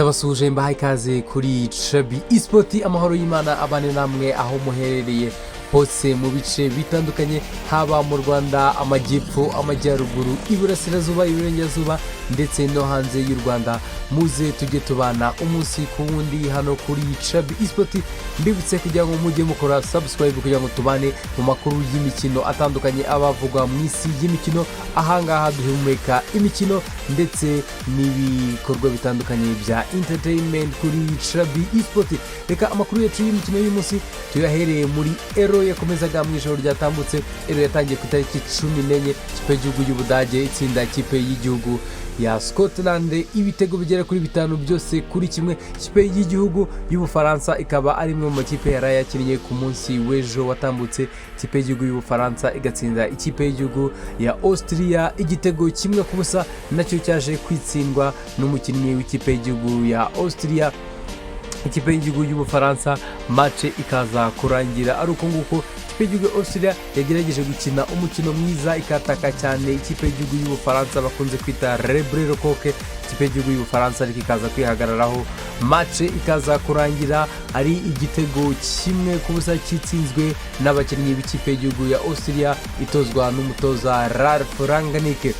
Ndabasuhuje, mbahaye ikaze kuri Chabi Esport. Amahoro y'Imana abane namwe aho muherereye hose mu bice bitandukanye, haba mu Rwanda, amajyepfo, amajyaruguru, iburasirazuba, iburengerazuba ndetse no hanze y'u Rwanda. Muze tujye tubana umunsi ku wundi hano kuri Chabi Esport. Mbibutse kugira ngo mujye mukora subscribe kugira ngo tubane mu makuru y'imikino atandukanye abavugwa mu isi y'imikino. Ahangaha duhumeka imikino ndetse n'ibikorwa bitandukanye bya entertainment kuri Chabi Esport. Reka amakuru yacu y'imikino y'umunsi tuyahereye muri Euro yakomezaga mu ijoro ryatambutse. Euro yatangiye ku itariki 14, ikipe y'igihugu y'Ubudage itsinda ikipe y'igihugu ya Scotland ibitego bigera kuri bitanu byose kuri kimwe. Ikipe y'igihugu y'Ubufaransa ikaba ari imwe mu makipe yari yakinnye ku munsi w'ejo watambutse. Ikipe y'igihugu y'Ubufaransa igatsinda ikipe y'igihugu ya Austria igitego 1-0, nacyo cyaje kwitsindwa n'umukinnyi w'ikipe y'igihugu ya Austria. Ikipe y'igihugu y'Ubufaransa match ikaza kurangira ari uko nguko. Ikipe y'igihugu ya Austria yagerageje gukina umukino mwiza, ikataka cyane ikipe y'igihugu y'Ubufaransa bakunze kwita Rebre Rokoke. Ikipe y'igihugu y'Ubufaransa ariko ikaza kwihagararaho, match ikaza kurangira ari igitego 1-0 cyitsinzwe n'abakinnyi b'ikipe y'igihugu ya Austria itozwa n'umutoza Ralf Rangnick.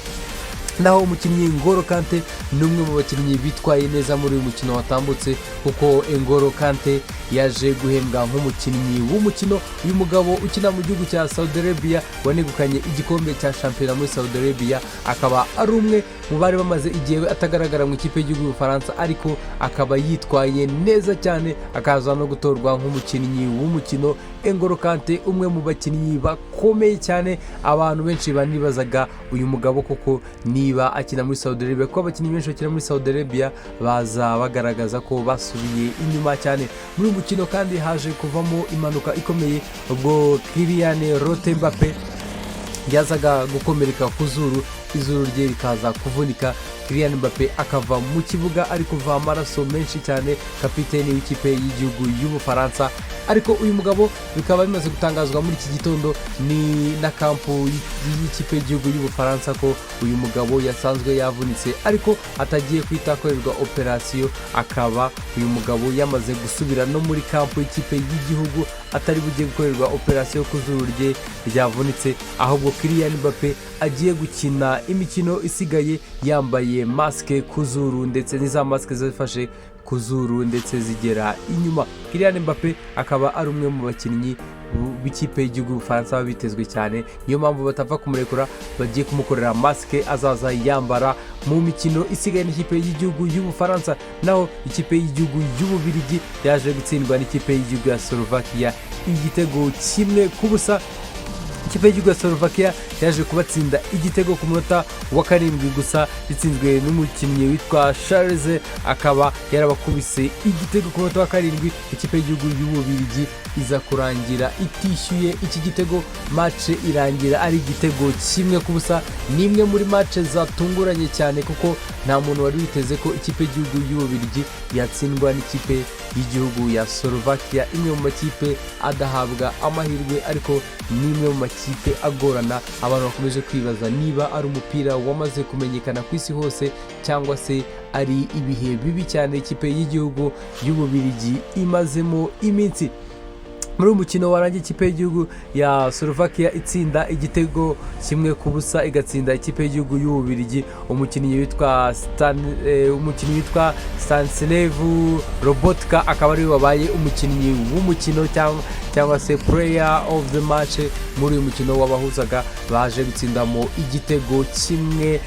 Naho umukinnyi Ngolo Kante ni umwe mu bakinnyi bitwaye neza muri uyu mukino watambutse, kuko Ngolo Kante yaje guhembwa nk'umukinnyi w'umukino. Uyu mugabo ukina mu gihugu cya Saudi Arabia, wanegukanye igikombe cya shampiyona muri Saudi Arabia, akaba ari umwe mu bari bamaze igihe atagaragara mu ikipe y'igihugu y'Ubufaransa, ariko akaba yitwaye neza cyane, akaza no gutorwa nk'umukinnyi w'umukino. N'Golo Kante, umwe mu bakinnyi bakomeye cyane, abantu benshi banibazaga uyu mugabo koko niba akina muri Saudi Arabia, kuko abakinnyi benshi bakina muri Saudi Arabia baza bagaragaza ko basubiye inyuma cyane. Muri uyu mukino kandi haje kuvamo impanuka ikomeye ubwo Kylian Rote Mbappe yazaga gukomereka ku zuru, izuru rye rikaza kuvunika. Kylian Mbappe akava mu kibuga ari kuva amaraso menshi cyane, kapiteni w'ikipe y'igihugu y'Ubufaransa. Ariko uyu mugabo bikaba bimaze gutangazwa muri iki gitondo ni na camp y'ikipe y'igihugu y'Ubufaransa ko uyu mugabo yasanzwe yavunitse, ariko atagiye kwita akorerwa operasiyo, akaba uyu mugabo yamaze gusubira no muri camp y'ikipe y'igihugu, atari bugiye gukorerwa operasiyo ku zuru rye ryavunitse, ahubwo Kylian Mbappe agiye gukina imikino isigaye yambaye masque ku zuru, ndetse n'iza masque zifashe ku zuru ndetse zigera inyuma. Kylian Mbappe akaba ari umwe mu bakinnyi b'ikipe y'igihugu y'Ubufaransa baba bitezwe cyane, niyo mpamvu batapfa kumurekura, bagiye kumukorera masque azaza yambara mu mikino isigaye n'ikipe y'igihugu y'Ubufaransa. Naho ikipe y'igihugu y'Ububirigi yaje gutsindwa n'ikipe y'igihugu ya Slovakia igitego 1-0. Ikipe y'igihugu ya Slovakia yaje kubatsinda igitego ku munota wa 7 gusa, gitsinzwe n'umukinnyi witwa Charles, akaba yarabakubise igitego ku munota wa 7. Ikipe y'igihugu y'Ububirigi iza kurangira itishyuye iki gitego, match irangira ari igitego 1-0. Ni imwe muri match zatunguranye cyane, kuko nta muntu wari witeze ko ikipe y'igihugu y'Ububirigi yatsindwa n'ikipe y'igihugu ya Slovakia, imwe mu makipe adahabwa amahirwe, ariko ni imwe mu makipe agorana. Abantu bakomeje kwibaza niba ari umupira wamaze kumenyekana ku isi hose cyangwa se ari ibihe bibi cyane ikipe y'igihugu y'Ububirigi imazemo iminsi. Muri uyu mukino warangiye ikipe y'igihugu ya Slovakia itsinda igitego 1-0, igatsinda ikipe y'igihugu y'Ububirigi, umukinnyi witwa Stanislav Lobotka akaba ariwe wabaye umukinnyi w'umukino cyangwa se player of the match muri uyu mukino wabahuzaga. Baje gutsindamo igitego 1-0,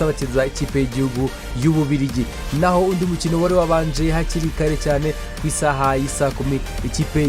batsinda ikipe y'igihugu y'Ububirigi. Naho undi mukino wari wabanje hakiri kare cyane ku isaha y'isaa 10, ikipe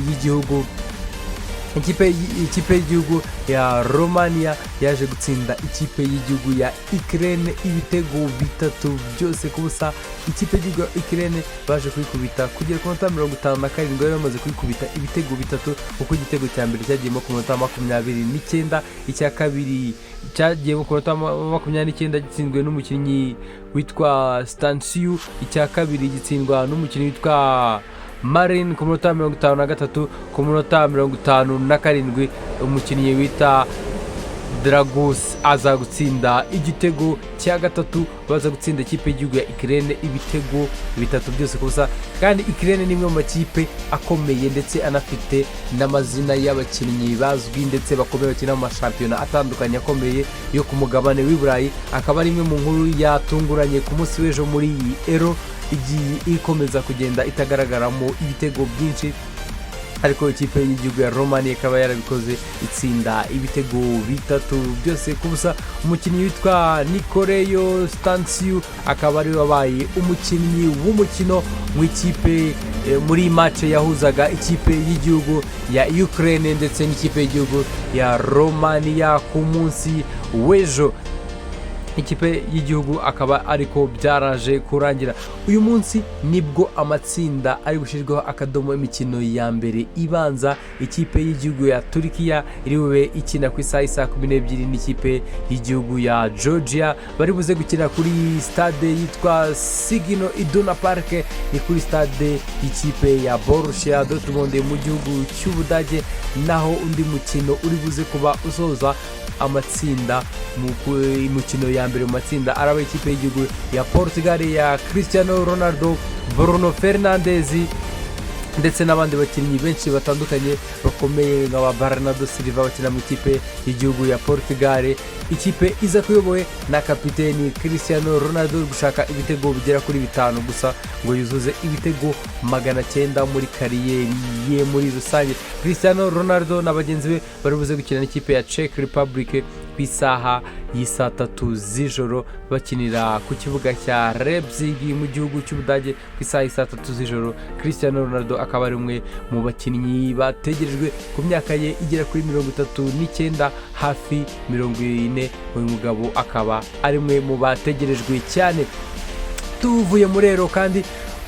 y'igihugu ya Romania yaje gutsinda ikipe y'igihugu ya Ukraine ibitego bitatu byose ku busa. Ikipe y'igihugu ya Ukraine baje kuyikubita kugera ku minota 57 bari bamaze kuyikubita ibitego bitatu, kuko igitego cya mbere cyagiyemo ku minota 29, icya kabiri cyagiyemo ku minota 29 gitsinzwe n'umukinnyi witwa Stansiu, icya kabiri gitsindwa n'umukinnyi witwa Marin ku minota 53, ku minota 57 umukinnyi wita Dragus aza gutsinda igitego cya gatatu, baza gutsinda ikipe y'igihugu ya Ukraine ibitego bitatu byose ku busa. Kandi Ukraine ni imwe mu makipe akomeye ndetse anafite n'amazina y'abakinnyi bazwi ndetse bakomeye bakina mu mashampiyona atandukanye akomeye yo ku mugabane w'i Burayi. Akaba ari imwe mu nkuru yatunguranye ku munsi w'ejo muri iyi Euro igiye ikomeza kugenda itagaragaramo ibitego byinshi, ariko ikipe y'igihugu ya Romania ikaba yarabikoze, itsinda ibitego bitatu byose ku busa. Umukinnyi witwa Nicolae Stanciu akaba ariwe wabaye umukinnyi w'umukino mu ikipe muri match yahuzaga ikipe y'igihugu ya Ukraine ndetse n'ikipe y'igihugu ya Romania ku munsi w'ejo. Ikipe y'igihugu akaba ariko byaraje kurangira. Uyu munsi nibwo amatsinda ari gushyirwaho akadomo. Imikino ya mbere ibanza, ikipe y'igihugu ya Turikiya iri bube ikina ku isaha y'isaa 12 n'ikipe y'igihugu ya Georgia. Bari buze gukina kuri stade yitwa Signal Iduna Park, ni kuri stade y'ikipe ya Borussia Dortmund mu gihugu cy'Ubudage. Naho undi mukino uri buze kuba usoza amatsinda mu imikino ya mbere mu matsinda araba ikipe y'igihugu ya Portugal ya Cristiano Ronaldo, Bruno Fernandes ndetse n'abandi bakinnyi benshi batandukanye bakomeye nka ba Bernardo Silva bakina mu ikipe y'igihugu ya Portugal. Ikipe iza kuyobowe na kapiteni Cristiano Ronaldo uri gushaka ibitego bigera kuri bitanu gusa ngo yuzuze ibitego 900 muri carrière ye muri rusange. Cristiano Ronaldo na bagenzi be bari buze gukina n'ikipe ya Czech Republic ku isaha y'isaa 3 z'ijoro, bakinira ku kibuga cya Leipzig mu gihugu cy'Ubudage ku isaha y'isaa 3 z'ijoro. Cristiano Ronaldo akaba ari umwe mu bakinnyi bategerejwe ku myaka ye igera kuri 39, hafi 40. Uyu mugabo akaba ari umwe mu bategerejwe cyane. Tuvuye muri Euro kandi,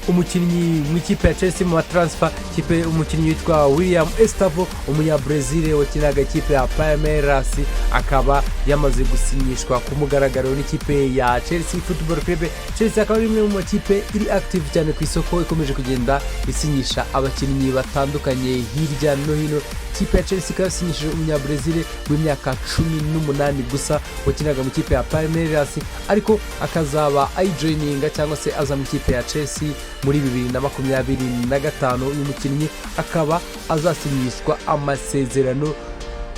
umukinnyi mu ikipe ya Chelsea mu matransfer ikipe, umukinnyi witwa William Estevao, Umunyabrazil wakinaga ikipe ya Palmeiras, akaba yamaze gusinyishwa ku mugaragaro n'ikipe ya Chelsea Football Club. Chelsea akaba ari imwe mu makipe iri active cyane ku isoko, ikomeje kugenda isinyisha abakinnyi batandukanye hirya no hino. Ikipe ya Chelsea ikaba yasinyishije Umunyabrazil w'imyaka 18 gusa wakinaga mu ikipe ya Palmeiras, ariko akazaba ayijoininga cyangwa se aza mu ikipe ya Chelsea muri 2025. Uyu mukinnyi akaba azasinyishwa amasezerano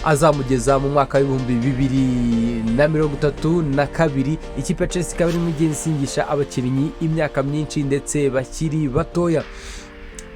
azamugeza mu mwaka w'2032. Ikipe ya Chelsea ikaba irimo igenda isinyisha abakinnyi imyaka myinshi ndetse bakiri batoya.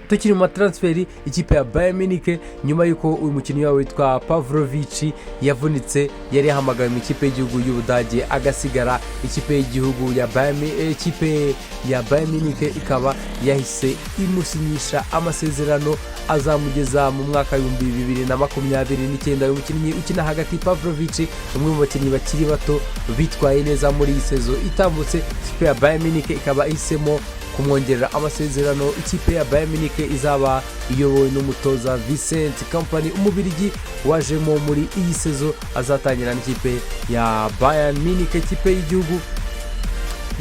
Tukiri mu matransfer, ikipe ya Bayern Munich, nyuma y'uko uyu mukinnyi wabo witwa Pavlovic yavunitse, yari yahamagawe mu ikipe y'igihugu y'Ubudage agasigara, ikipe y'igihugu ya Bayern, ikipe ya Bayern Munich ikaba yahise imusinyisha amasezerano azamugeza mu mwaka w'2029. Uyu mukinnyi ukina hagati Pavlovic, umwe mu bakinnyi bakiri bato bitwaye neza muri iyi saison itambutse, ikipe ya Bayern Munich ikaba ihisemo kumwongerera amasezerano. Ikipe ya Bayern Munich izaba iyobowe n'umutoza Vincent Kompany, Umubirigi wajemo muri iyi saison, azatangira n'ikipe ya Bayern Munich. Ikipe y'igihugu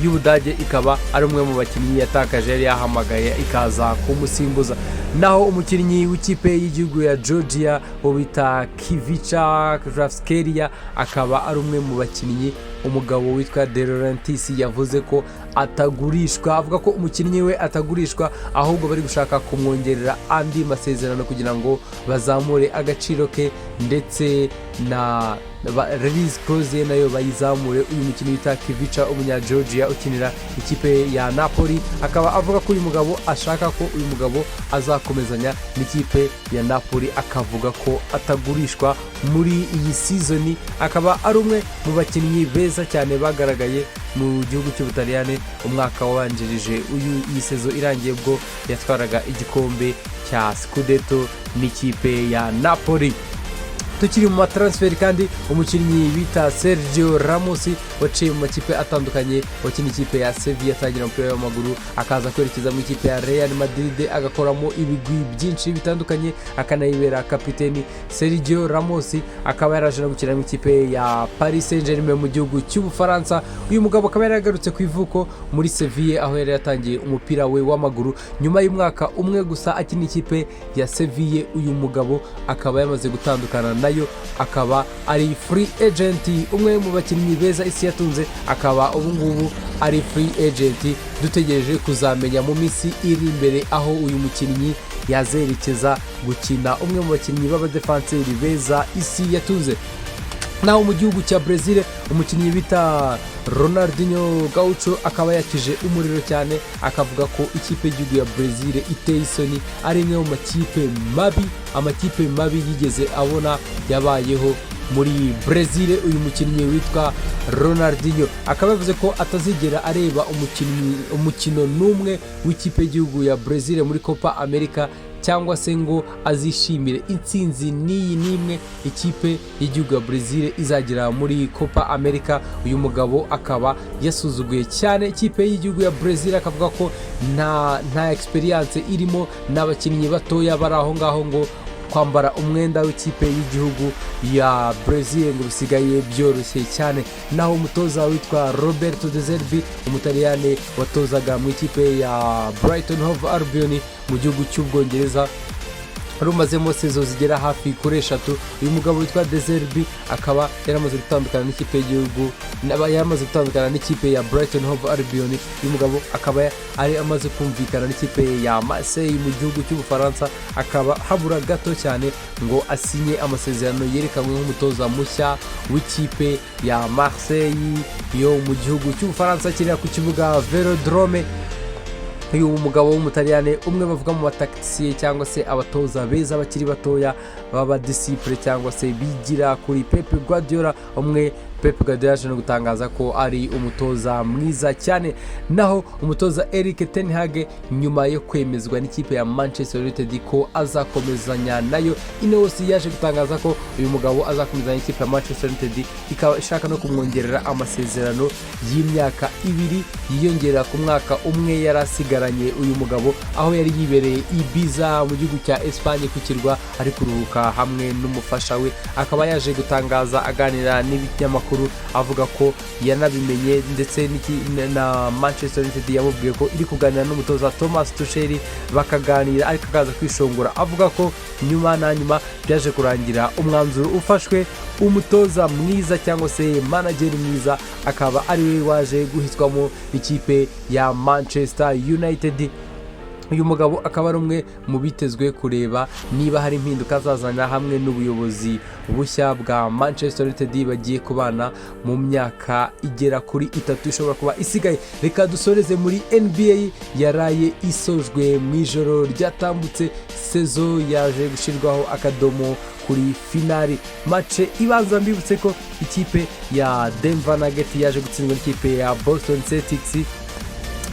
y'Ubudage ikaba ari umwe mu bakinnyi yatakaje yari yahamagaye, ikaza kumusimbuza. Naho umukinnyi w'ikipe y'igihugu ya Georgia wo bita Khvicha Kvaratskhelia akaba ari umwe mu bakinnyi umugabo witwa De Laurentiis yavuze ko atagurishwa. Avuga ko umukinnyi we atagurishwa, ahubwo bari gushaka kumwongerera andi masezerano kugira ngo bazamure agaciro ke ndetse na release clause ye nayo bayizamure. Uyu mukinnyi wita Khvicha, Umunya Georgia ukinira ikipe ya Napoli, akaba avuga ko uyu mugabo ashaka ko uyu mugabo azakomezanya n'ikipe ya Napoli, akavuga ko atagurishwa muri iyi season. Akaba ari umwe mu bakinnyi beza cyane bagaragaye mu gihugu cy'Ubutaliyani umwaka wabanjirije uyu iyi saison irangiye, ubwo yatwaraga igikombe cya Scudetto n'ikipe ya Napoli. Tukiri mu matransfer kandi, umukinnyi bita Sergio Ramos waciye mu makipe atandukanye, wakina ikipe ya Sevilla atangira umupira w'amaguru, akaza kwerekeza mu ikipe ya Real Madrid, agakoramo ibigwi byinshi bitandukanye, akanayibera kapiteni. Sergio Ramos akaba yaraje no gukina mu ikipe ya Paris Saint-Germain mu gihugu cy'Ubufaransa. Uyu mugabo akaba yaragarutse ku ivuko muri Sevilla, aho yari yatangiye umupira we w'amaguru. Nyuma y'umwaka umwe gusa akina ikipe ya Sevilla, uyu mugabo akaba yamaze gutandukana nayo. nayo, akaba ari free agent. Umwe mu bakinnyi beza isi yatunze akaba ubu ngubu ari free agent. Dutegereje kuzamenya mu minsi iri imbere aho uyu mukinnyi yazerekeza gukina, umwe mu bakinnyi b'abadefanseri beza isi yatunze. Naho mu gihugu cya Brezil, umukinnyi bita Ronaldinho Gaucho akaba yakije umuriro cyane, akavuga ko ikipe y'igihugu ya Brezil iteye isoni, ari imwe mu makipe mabi, amakipe mabi yigeze abona yabayeho muri Brezil. Uyu mukinnyi witwa Ronaldinho akaba yavuze ko atazigera areba umukinnyi umukino n'umwe w'ikipe y'igihugu ya Brezil muri Copa America, cyangwa se ngo azishimire intsinzi n'iyi n'imwe ikipe y'igihugu ya Brezil izagera muri Copa America. Uyu mugabo akaba yasuzuguye cyane ikipe y'igihugu ya Brezil, akavuga ko nta experience irimo n'abakinnyi batoya bari aho ngaho, ngo kwambara umwenda w'ikipe y'igihugu ya Brezil ngo bisigaye byoroshye cyane. Naho umutoza witwa Roberto De Zerbi, Umutaliyane watozaga mu ikipe ya Brighton Hove Albion mu gihugu cy'Ubwongereza, rumazemo saison zigera hafi kuri 3, uyu mugabo witwa De Zerbi akaba yaramaze gutandukana n'ikipe y'igihugu, yaramaze gutandukana n'ikipe ya Brighton Hove Albion. Uyu mugabo akaba ari amaze kumvikana n'ikipe ya Marseille mu gihugu cy'Ubufaransa, akaba habura gato cyane ngo asinye amasezerano yerekanwe nk'umutoza mushya w'ikipe ya Marseille yo mu gihugu cy'Ubufaransa akinira ku kibuga Velodrome. Uyu mugabo w'Umutaliyane, umwe bavuga mu batacticiens cyangwa se abatoza beza bakiri batoya b'abadisciples cyangwa se bigira kuri Pep Guardiola, umwe Pep Guardiola yaje no gutangaza ko ari umutoza mwiza cyane. Naho umutoza Erik ten Hag, nyuma yo kwemezwa n'ikipe ya Manchester United ko azakomezanya nayo, Ineos yaje gutangaza ko uyu mugabo azakomezanya n'ikipe ya Manchester United, ikaba ishaka no kumwongerera amasezerano y'imyaka 2 yiyongera ku mwaka umwe yari asigaranye. Uyu mugabo aho yari yibereye Ibiza mu gihugu cya Espagne ku kirwa ari kuruhuka hamwe n'umufasha we, akaba yaje gutangaza aganira n'ibinyamakuru, avuga ko yanabimenye ndetse na Manchester United yamubwiye ko iri kuganira n'umutoza Thomas Tuchel, bakaganira, ariko akaza kwishongora avuga ko nyuma na nyuma byaje kurangira umwanzuro ufashwe, umutoza mwiza cyangwa se manager mwiza akaba ari we waje guhitwamo ikipe ya Manchester United. Uyu mugabo akaba ari umwe mu bitezwe kureba niba hari impinduka azazana hamwe n'ubuyobozi bushya bwa Manchester United bagiye kubana mu myaka igera kuri 3 ishobora kuba isigaye. Reka dusoreze muri NBA yaraye isojwe mu ijoro ryatambutse. Saison yaje gushyirwaho akadomo kuri finale match ibanza. Mbibutse ko ikipe ya Denver Nuggets yaje gutsindwa n'ikipe ya Boston Celtics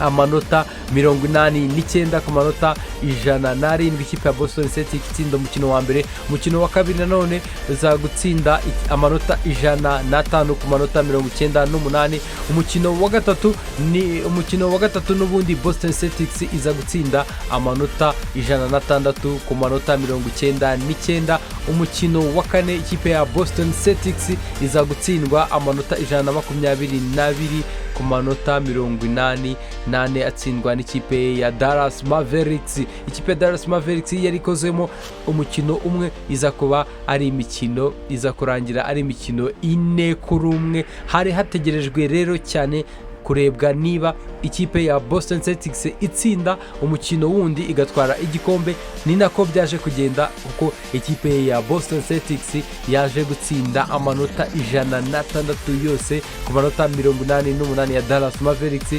amanota 89 ku manota 107. Ikipe ya Boston Celtics itsinda umukino wa mbere. Umukino wa kabiri nanone uza gutsinda amanota 105 ku manota 98. Umukino wa gatatu ni umukino wa gatatu n'ubundi Boston Celtics iza gutsinda amanota 106 ku manota 99. Umukino wa kane, ikipe ya Boston Celtics iza gutsindwa amanota 122 ku manota 84, atsindwa n'ikipe ya Dallas Mavericks. Ikipe ya Dallas Mavericks yari ikozemo umukino umwe, iza kuba ari imikino iza kurangira ari imikino 4-1. Hari hategerejwe rero cyane kurebwa niba ikipe ya Boston Celtics itsinda umukino wundi igatwara igikombe. Ni nako byaje kugenda, kuko ikipe ya Boston Celtics yaje gutsinda amanota 106 yose ku manota 88 ya Dallas Mavericks,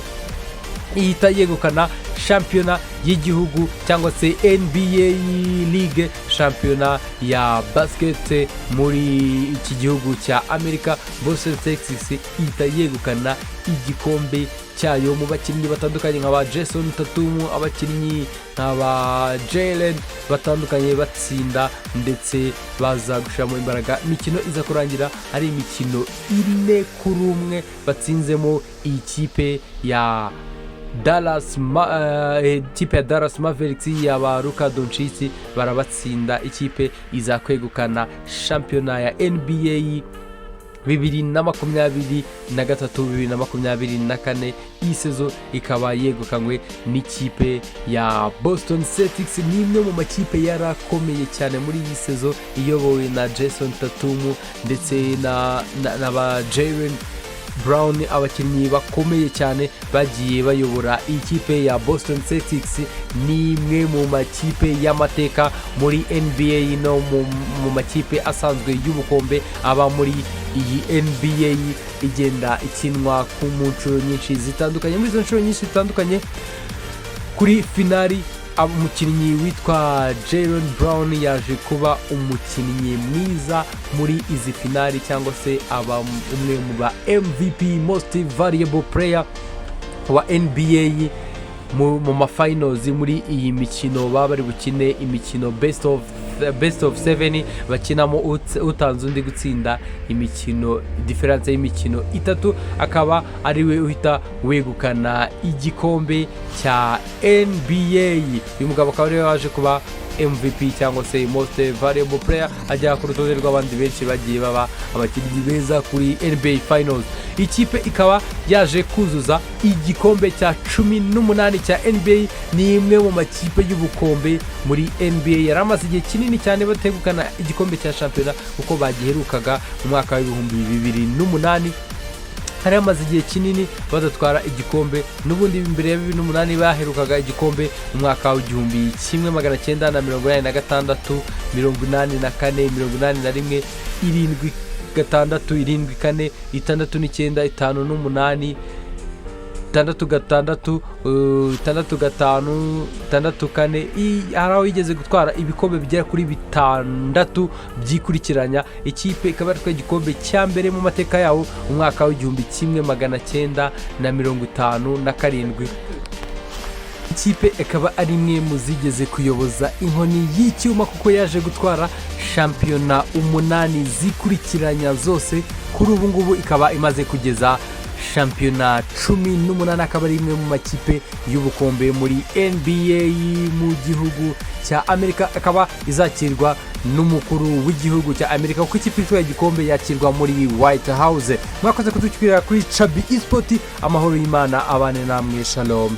ihita yegukana shampiyona y'igihugu cyangwa se NBA League, shampiyona ya basket muri iki gihugu cya Amerika. Boston Celtics ihita yegukana igikombe cyayo mu bakinnyi batandukanye nka ba Jason Tatum, abakinnyi nka ba Jalen batandukanye batsinda ndetse baza gushyiramo imbaraga. Imikino iza kurangira ari imikino 4-1 batsinzemo iyi kipe ya Dallas, ikipe ya Dallas Mavericks ya ba Luka Doncic, barabatsinda, ikipe iza kwegukana shampiyona ya NBA. 2023, 2024. Iyi saison ikaba yegukanywe n'ikipe ya Boston Celtics. Ni imwe mu makipe yarakomeye cyane muri iyi saison, iyobowe na Jason Tatum ndetse na ba Jaylen Brown, abakinnyi bakomeye cyane bagiye bayobora ikipe ya Boston Celtics. Ni imwe mu makipe y'amateka muri NBA no mu makipe asanzwe y'ubukombe aba muri iyi NBA igenda ikinwa mu nshuro nyinshi zitandukanye. Muri izo nshuro nyinshi zitandukanye, kuri finali, umukinnyi witwa Jaylen Brown yaje kuba umukinnyi mwiza muri izi finali, cyangwa se aba umwe mu ba MVP, most valuable player wa NBA mu ma finals. Muri iyi mikino baba bari bukine imikino best of seven, bakinamo utanze undi gutsinda imikino, différence y'imikino itatu, akaba ariwe uhita wegukana igikombe cya NBA. Uyu mugabo akaba ariwe waje kuba MVP cyangwa se most valuable player, ajya ku rutonde rw'abandi benshi bagiye baba abakinnyi beza kuri NBA Finals. Ikipe ikaba yaje kuzuza igikombe cya 18 cya NBA. Ni imwe mu makipe y'ubukombe muri NBA yari amaze igihe kinini cyane bategukana igikombe cya shampiyona, kuko bagiherukaga mu mwaka wa 2008. Hari hamaze igihe kinini badatwara igikombe. N'ubundi mbere ya 2008 baherukaga igikombe mu mwaka wa 1986, 84, 81, 76, 74, 69, 58, 66, 65, 64. Hari aho yigeze gutwara ibikombe bigera kuri bitandatu byikurikiranya. Ikipe ikaba yaratwaye igikombe cya mbere mu mateka yawo mu mwaka wa 1957. Ikipe ikaba ari imwe mu zigeze kuyoboza inkoni y'icyuma, kuko yaje gutwara shampiyona umunani zikurikiranya zose. Kuri ubu ngubu ikaba imaze kugeza shampiyona 18, akaba ari imwe mu makipe y'ubukombe muri NBA mu gihugu cya Amerika. Akaba izakirwa n'umukuru w'igihugu cya Amerika, kuko ikipe itwaye igikombe yakirwa muri White House. Mwakoze kudukurikira kuri Cabi Esport. Amahoro y'Imana abane namwe. Shalom.